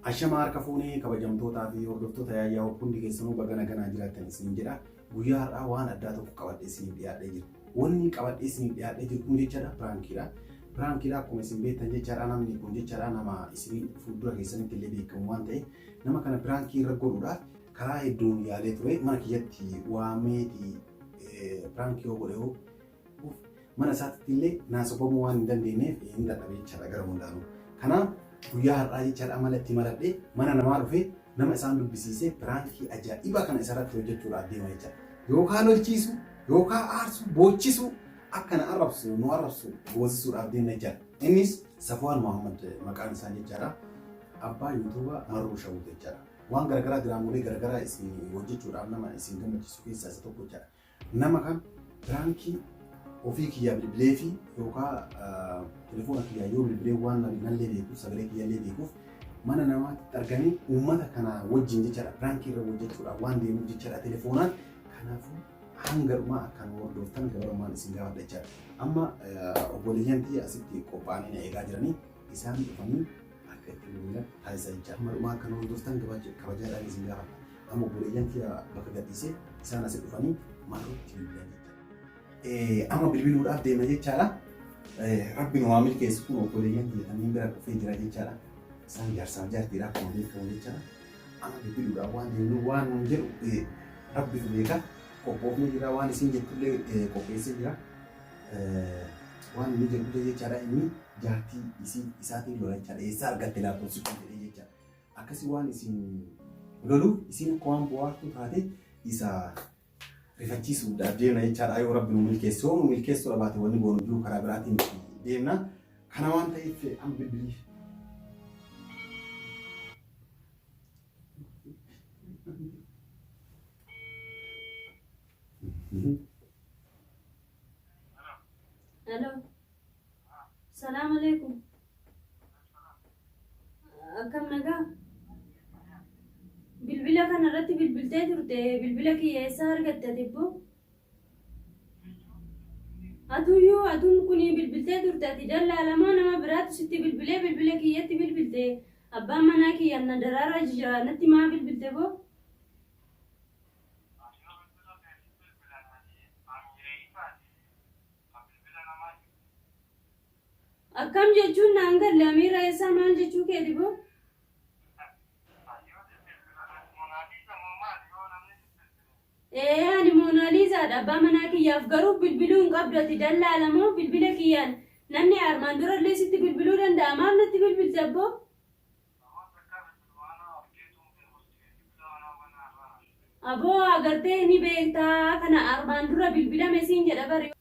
Ashamaa harka fuunee kabajamtootaa fi hordoftoota Yaayyaa Hoop hundi keessanuu baga naganaa jiraattan isiniin jedha. Guyyaa har'aa waan addaa tokko qabadhee isiniif dhiyaadhee jira. Wanni qabadhee isiniif dhiyaadhee jiru kun jechaadha piraankiidha. Piraankiidha akkuma isin beektan jechaadha namni kun jechaadha nama isin fuuldura keessanitti illee beekamu waan ta'eef nama kana piraankii irra godhuudhaaf karaa hedduun yaalee ture mana kiyyatti waameeti piraankii yoo godhe hoo mana isaatti illee naa sobamuu waan hin dandeenyeef hin dadhabe jechaadha gara hundaanuu. Kanaaf guyyaa har'aa jechaadha mala itti maladhee mana namaa dhufee nama isaan dubbisiisee piraankii ajaa'ibaa kana isarratti hojjechuudhaaf deema jechaadha. Yookaan lolchiisu, yookaan aarsu, boochisu akka na arrabsu, nu arrabsu goosisuudhaaf deemna jechaadha. Innis Safuwaan Muhammad maqaan isaa jechaadha. Abbaa yuutuuba Marruu Shawuu jechaadha. Waan garagaraa diraamolee garagaraa isin hojjechuudhaaf nama isin gammachiisu keessaa isa tokko jechaadha. Nama kan piraankii ofii kiyyaa bilbilee fi yookaan telefoona kiyyaa yoo bilbilee waan nallee beekuuf sagalee kiyyallee beekuuf mana namaatti argamee uummata kana wajjin jechaadha piraankii irra hojjechuudhaaf waan deemuuf jechaadha telefoonaan kanaafuu hanga dhumaa akka nu hordoftan gabarumaan isin gaafadha jechaadha. Amma obboleeyyan tiyya asitti qophaa'anii na eegaa jiranii isaan dhufanii akka itti bilbilan taasisa jechaadha. Amma dhumaa akka nu hordoftan kabajaadhaan isin gaafadha. Amma obboleeyyan tiyya bakka gadhiisee isaan asi dhufanii marrutti bilbilan jechaadha. Amma bilbiluudhaaf deema jechaadha. Rabbi nu haa milkeessu kun obboleeyyan tiyya kanneen bira dhufee jira jechaadha. Isaan jaarsaaf jaartiidha akkuma beekamu jechaadha. Amma bilbiluudhaaf waan deemnu waan nuun jedhu rabbitu beeka. Qophoofnee jira waan isin jettullee qopheessee jira. Waan inni jedhullee jechaadha inni jaartii isii isaatiin lola jechaadha. Eessaa argatte lakkoofsi kun jedhee jechaadha. Akkasii waan isin loluuf isin akka waan bu'aartuu taate isa rifachiisuudhaaf deemna jechaadha. Yoo rabbi nu milkeesse yoo nu milkeessuu dhabaate wanni goonu jiru karaa biraatiin deemna. Kana waan ta'eef amma bilbiliif. Hello. Salaam alaikum. Akkam nagaa? Bilbila kana irratti bilbiltee turte bilbila kiyya eessaa argatte ati ibboo? Atuyyuu atuun kun bilbiltee turte ati dallaalamoo nama biraatu sitti bilbilee bilbila kiyyatti bilbilte abbaan manaa kiyya na daraaraa jira natti maa bilbilte boo? Akkam jechuun naan galle Amiira eessaa maal jechuu keeti boo? Ee ani Moonaaliizaadha abbaa manaa kiyyaaf garuu bilbiluu hin qabdu ati dallaala moo bilbila kiyyaan namni armaan durallee sitti bilbiluu danda'a maaf natti bilbilte abboo? Aboo agartee ni beektaa kana armaan dura bilbilame siin jedha bari.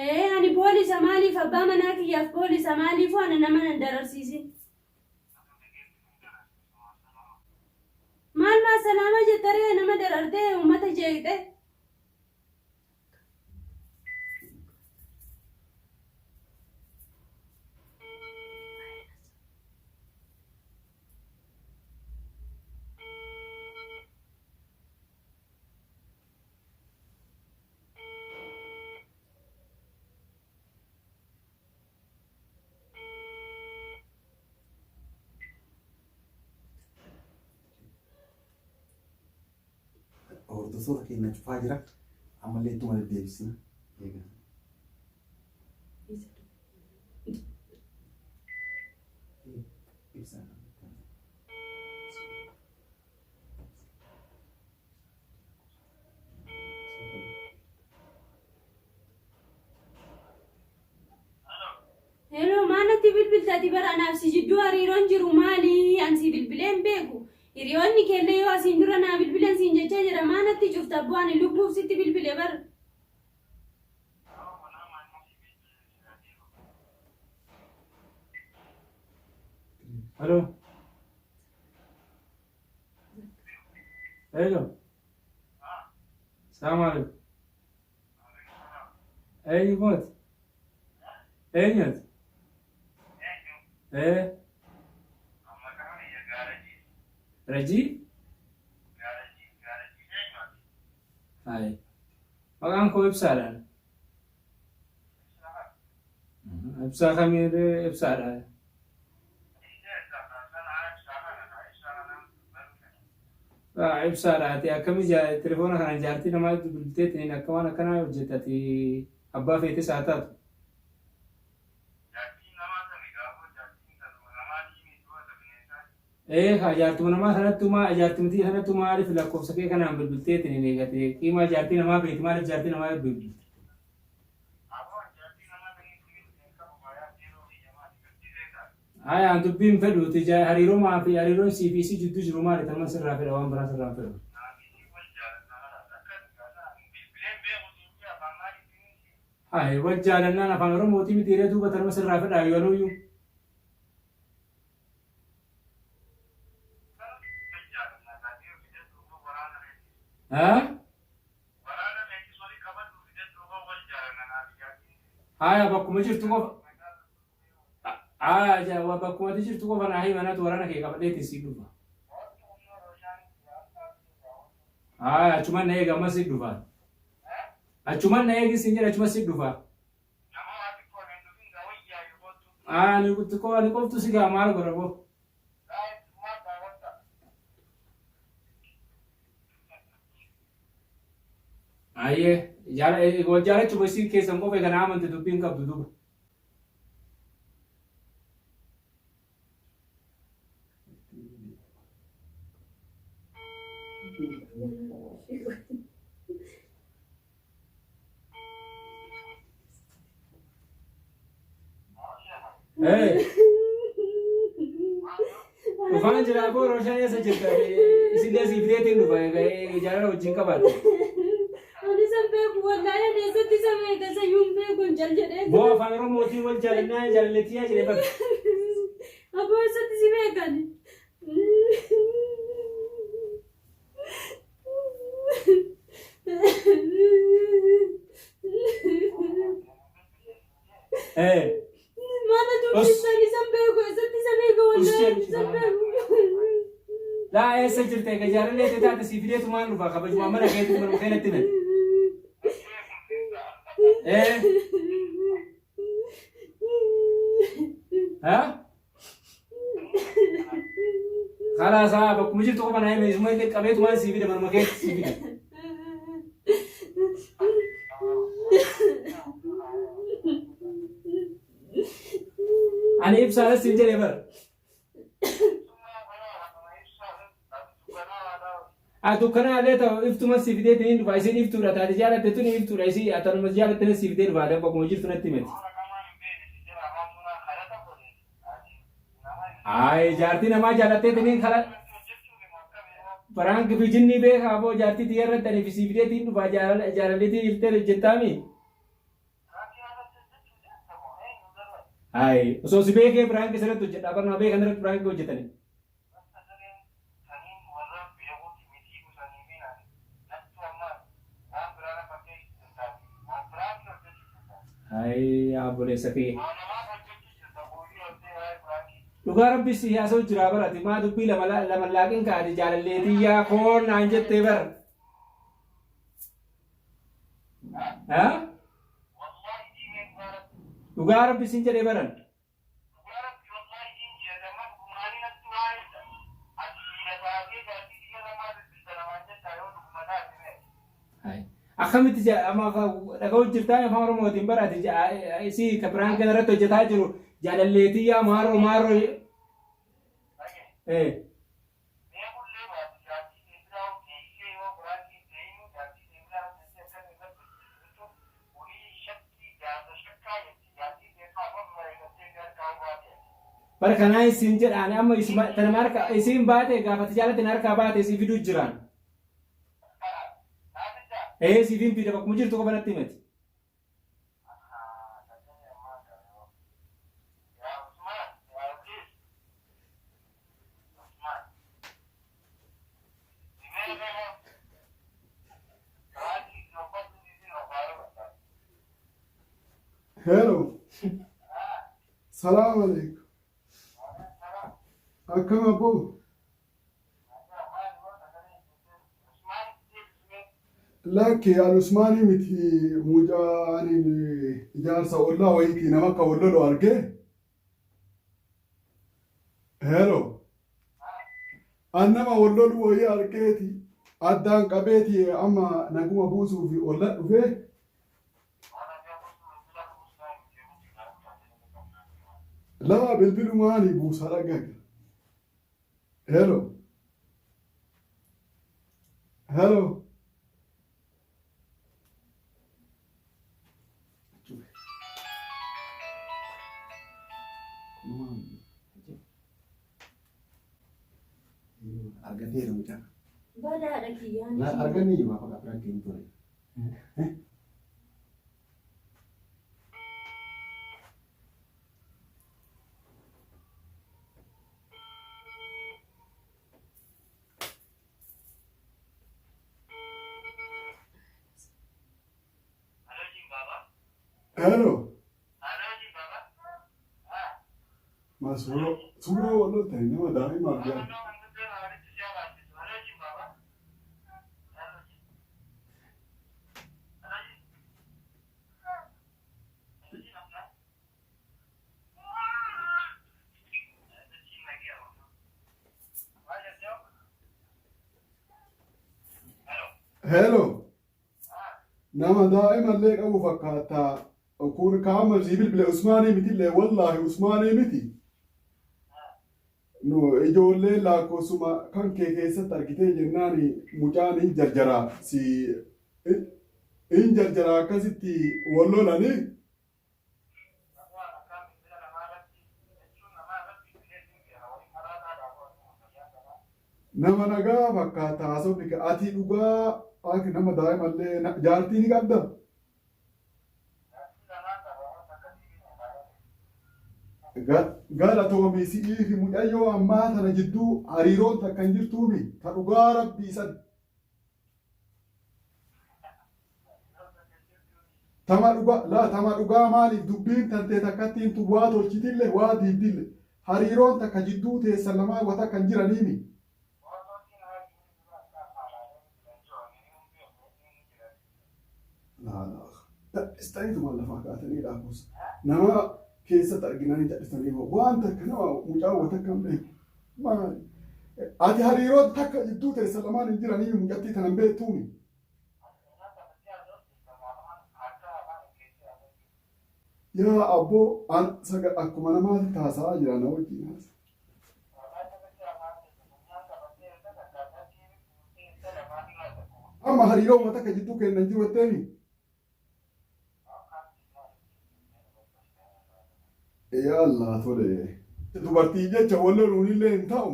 Ee ani poolisa maaliif abbaa manaa kiyyaaf poolisa maaliifuu ana nama nan dararsiisin. Maal maa salaama jettaree nama darartee uummata jeeqxe. Hordoftoota keenya cufaa jira. Ammallee ittuma deddeebisna. Eegaa. Ibsaa. Hello, maal natti bilbilta ati bara anaaf si jidduu hariiroon jiru maali? An si bilbilee hin beeku. Hiriyoonni keellee yoo asiin dura naa bilbilan siin jechaa jira maa natti cufta abboo ani lubbuuf sitti bilbile bar. Hello. Hello. Salaam alaikum. Eenyu kooti? Eenyuti? Ee. Rajii? Hayi. Maqaan koo ibsaadhaan. Ibsaa kamiirree ibsaadha. Ibsaadha ati akkami telefoona kana jaartii namaa bilbilteetiin akka waan akkanaa hojjetta ati abbaa feetes haa taatu. Ee kaa jaartuma namaa sanattumaa jaartumtii sanattu maaliif lakkoofsa kee kanaan bilbilteetiin hin eegate qiimaa jaartii namaa beekti maaliif jaartii namaa bilbilte. Haya an dubbii hin fedhuuti hariiroo maa fi hariiroon sii fi isii jidduu jiru maali tanuman sirraa fedha waan biraa sirraa hin fedhu. Haye wal jaalannaan afaan oromootii miti ree duuba tanuma sirraa fedha ayyanuyyuu. Haa? Haya bakkuma jirtu qofa Haa bakkuma ati jirtu qofa naa himi anatu waraana kee qabadheetiin sii dhufa. Haa achuman na eegi amma si dhufa. Achuman na eegi siin jedha achuma si dhufa. Haa ani xiqqoo ani qoftu si gaa maal godha boo. Ayyee wal jaalachuma isiin keessan qofa kana amante dubbiin qabdu duba. Hey. Dhufaan jira boo Rooshaan eessa jirta? Isillee siif deetiin dhufa jaalala wajjin qabaatte. Ani san beeku wallaahi ani eessatti isa beeka isa iyyuu hin beeku hin cal jedhee. Boo afaan Oromootiin wal jaalannaa jaalalleetiyyaa jedhee bakka. Aboo eessatti si beekan? Eh. Mana dubbistan isa beeku eessatti isa beeka wallaahi ani isa beeku. Laa eessa jirta egaa jaalallee ta'e taate sii fideetu maal dhufa kabajumaa mana keetti manuma keenatti hime. Eh. Ha? Kalaas haa bakkuma jirtu qofa naa hime isuma illee qabeetu maal sii fida manuma keetti sii fida. Ani ibsaanis siin jedhee bara. Ati dukkanaa illee ta'u iftuma si fidee tiniin dhufa isiin iftuudha taate jaalatte tuni iftuudha isii atanuma jaalatte si fidee dhufa adaba akkuma jirtu natti himati. Ayi jaartii namaa jaalattee tiniin kala Firaank fi jinnii beekaa boo jaartii tiyya irratti ani si fidee tiin dhufa jaalallitii jirtee jettaami. Ayi osoo si beekee piraank sirratti hojjedha barnaa beekan irratti piraank hojjetani. Ayi obboleessa kiyya. Dhugaa rabbi si haasa'u jira barati maa dubbii lama lama laaqin kaati jaalalleetiyyaa koon naan jettee bara. Haa? Dhugaa rabbi sin jedhee baran. Akkamitti amma dhaga'u jirtaa afaan Oromootiin bara ati isii ka piraan kana irratti hojjetaa jiru jaalalleetiyyaa maaroo maaroo. Eh. Bara kanaa isin jedhaan amma isuma tanuma harka isiin baate gaafati jaalatin harkaa baate isii fiduu jiraan. Ee siif hin fida bakkuma jirtu qofa natti himati. Hello. Salaam alaikum. Akkam abboo? Lakki an Usmaanii miti mucaan ijaarsa ollaa wayiitii nama akka wal lolu argee. Hello. An nama wal lolu wayii argeeti addaan qabeeti amma naguma buusuuf olla dhufee. Laa bilbilumaani buusaa dhagaga. Hello. Hello. Argateera mucaa. Badaadha kiyyaan. Arganni jiru bakka piraankiin ture. Hello. Ma suuraa wal loltanii nama daa'imaaf jaa. Hello. Nama daa'imallee qabu fakkaata. Kun kaama sii bilbile Usmaanii mitillee wallaahi Usmaanii miti. Nu ijoollee lakkoofsuma kan kee keessatti argitee jennaan mucaan hin jarjaraa si hin jarjaraa akkasitti wal lolanii. Nama nagaa fakkaata haasofni kee ati dhugaa akka nama daa'imallee jaartii ni qabda. Galatoomi si'ii fi mucayyoo ammaa tana jidduu hariiroon takka hin jirtuumi ta dhugaa rabbii san. Tama dhugaa laa tama dhugaa maaliif dubbiin tantee takkattiin tun waa tolchitille waa diiddille hariiroon takka jidduu teessan lamaa wa takka hin jiraniimi. Laa laa dadhistaniituma lafaa kaatanii dhaabuus nama keessatti arginanii dadhistanii waan takka nama mucaa wa takka hin beeku maali ati hariiroon takka jidduu teessan lamaan hin jiranii mucattii tana hin beektuumi. Yaa abboo an saga akkuma namaatti haasa'aa jira na wajjin haasa. Amma hariiroo uummata akka jidduu kennan jiru jetteemi. Yaa Allah tole. Dubartii jecha wal loluun illee hin ta'u.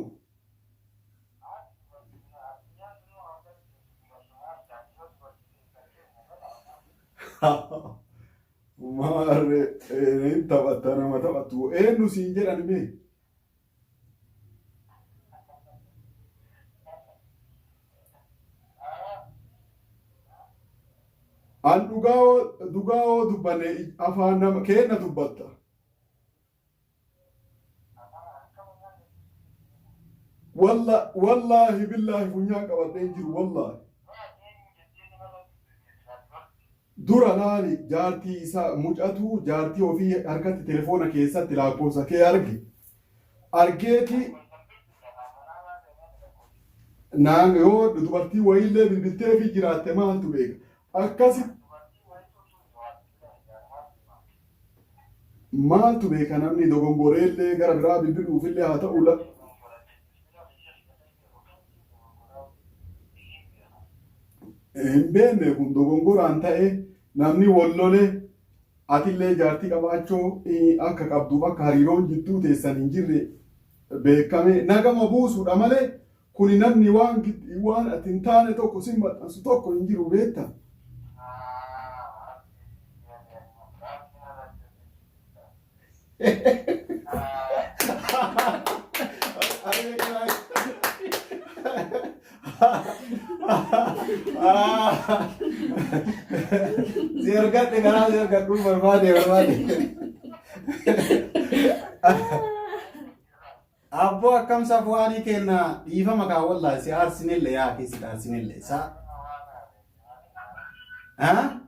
Maarre hin taphatta nama taphattu eenyu siin jedhan mee? An dhugaa hoo dubbanne afaan nama keenna dubbatta. Walla wallaahi billaahi funyaan qabadhee hin jiru wallaahi. Dura laali jaartii isaa mucatuu jaartii ofii harkatti telefoona keessatti lakkoofsa kee arge. Argeeti naan yoo dubartii wayiillee bilbiltee fi jiraatte maaltu beeka. Akkasi Maaltu beeka namni dogongoreellee gara biraa bilbiluufillee haa ta'u la. Hin beekne kun dogongoraan ta'e namni wal lole atillee jaartii qabaachuu akka qabduuf akka hariiroon jidduu teessan hin jirre beekame nagama buusuudha malee kuni namni waan waan ati hin taane tokko sin maxxansu tokko hin jiru beekta. Si argadhe karaa si argadhuu barbaade barbaade. Abboo akkam safuwaanii kenna dhiifama kaa wallaahi si aarsinelle yaa keessi aarsinelle isaa. Haa?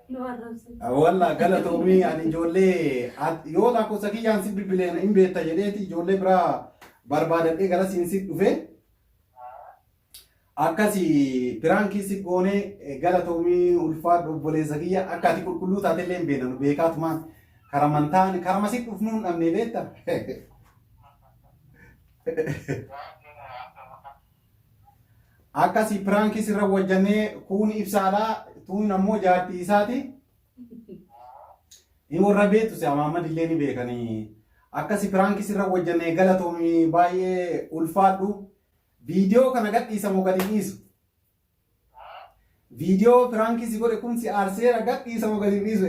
Nu arrabse. Walla galatoomii ani ijoollee yoo lakkoofsa kiyyaan si bilbileen hin beekta jedheeti ijoollee biraa barbaadadhee gara siin si dhufe. Akkasi piraankii si goonee galatoomii ulfaadhu obboleessa kiyya akka ati qulqulluu taatellee hin beekna nu beekaatumaan karamantaan karama si dhufnuu hin dhabne beekta. Akkasi piraankii sirra wajjannee kuun ibsaadha tuun ammoo jaartii isaati. Inni warra beektu si Amaamad illee ni beekanii. Akkasi piraankii sirra wajjannee galatoomii baay'ee ulfaadhu. Viidiyoo kana gadhiisa moo gadi dhiisu? Viidiyoo piraankii si godhe kun si aarseera gadhiisa moo gadi dhiisu?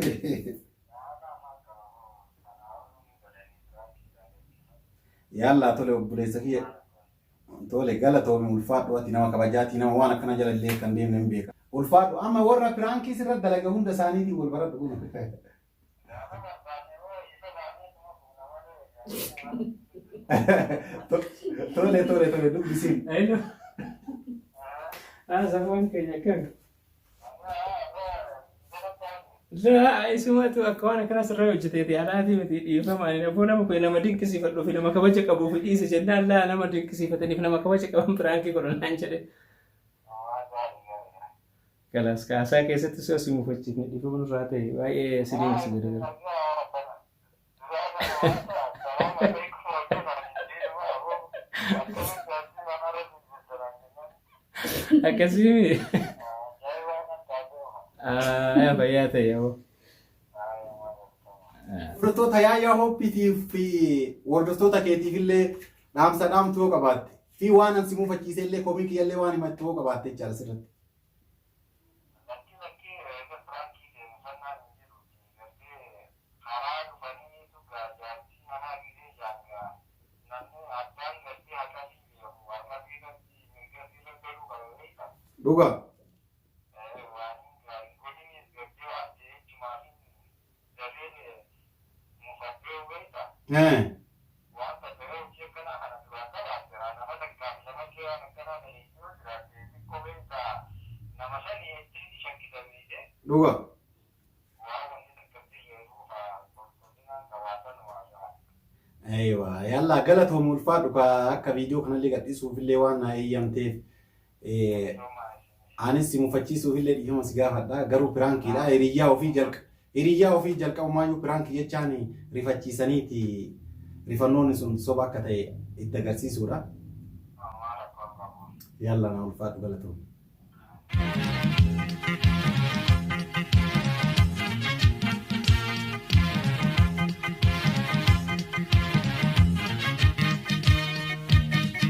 Yallaa tole obboleessa kiyya. Tole galatoomi ulfaadhu ati nama kabajaatii nama waan akkana jala illee kan deemne hin beeka. Ulfaadhu amma warra piraankii sirra dalage hunda isaaniitiin wal baradhu kun. Tole tole tole dubbisiin. Hello. Ah, safaan keenya akkami? Laa isumatu akka waan akkana sirra hojjeteeti alaatii miti dhiifama ani aboo nama kun nama dinqisiifadhu fi nama kabaja qabu fi dhiise jennaan laa nama dinqisiifataniif nama kabaja qaban piraankii godhan naan jedhe. Kalaas kaasaa keessatti soo si mufachiifne dhiifama nurraa ta'e baay'ee si deemsi jedhe. Akkasii yaa fayyaa ta'e yoo. Hordoftoota Yaayyaa Hooppiitiif fi hordoftoota keetiif illee dhaamsa dhaamtu yoo qabaatte fi waan an si mufachiise illee komii kiyya illee waan himattu yoo qabaatte jechaadha sirriitti. Lakki lakki eega piraankii ta'e mufannaan hin jiruuti gartee karaa dhufaniitu gaa jaartii manaa gizee jaan gaa namni abbaan gartee haqasii beeku har'asii irratti mirgasii irra galuu qaba beekta. Dhugaa. Waanin gaa hin godhiniis gartee waan ta'e jechumaafin dafee mufadhee beekta. Waan takka yoo hojii akkanaa kana duraan qabaatte haa nama takkaaf lamallee waan akkanaa daleeyse yoo jiraatte xiqqoo beektaa nama sani hedduu si shakkisa beeyte. Dhuga. Waan wanni takka hin jirreefuu kaa qulqullinaan qabaatan waa gaha. Eeywa yallaa galatoomi ulfaadhu ka akka viidiyoo kanallee gadhiisuuf illee waan naa eeyyamteef anis si mufachiisuuf illee dhiifama si gaafadha garuu piraankiidha hiriyyaa ofii jalqa hiriyyaa ofii jalqabumaayyuu piraankii jechaan rifachiisaniiti rifannoonni sun soba akka ta'e itti agarsiisuudha. Yalla na ulfaadhu galatoomi.